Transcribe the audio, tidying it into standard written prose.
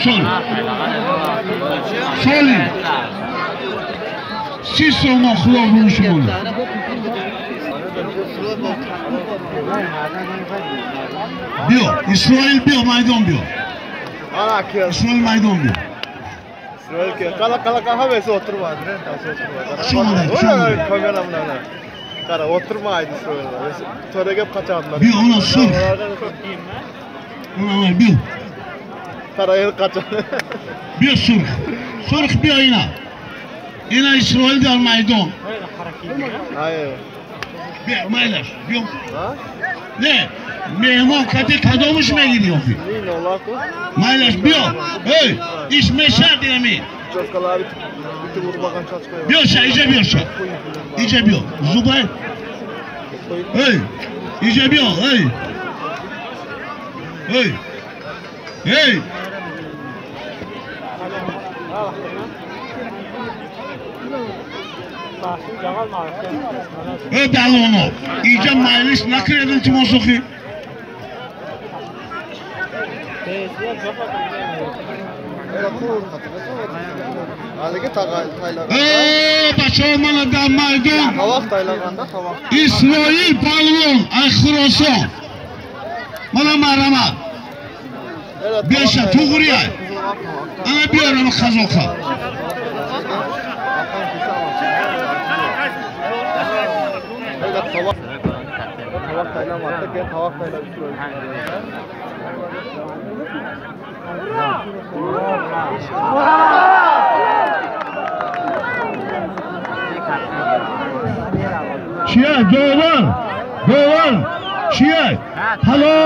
Сол. Соли. 30 сомон худо рӯшмон. Биё, Исроил биё, майдон биё. Исроил майдон биё. İsrail ki kala kala kala hepsi oturmadı. Oturmadı. Kara oturmaydı İsrail'ler. Töregep kaçardılar. Bir ona sür. Ona bir. Kara el kaçar. Bir sür. Sür bir ayna. İna İsrail der maydon. Hayır. Bir maylaş. Bir. Ne? Mehmon kati kadomuş mu gidiyor? Maylaş bir. Hey, iş meşer dinami. Biyoşa, iyice biyoşa. İyice biyo. Zubay. Hey, iyice biyo. Hey. Hey. Hey. Ey dalono. İyice mayliş nakir edin timosoki. Ey бачаҳо дар майдон Исроил палвон ай Хуросон мана марҳамат беша туғрия ана биёрам қазоқа چیه؟ دوان دوان چیه؟ حلال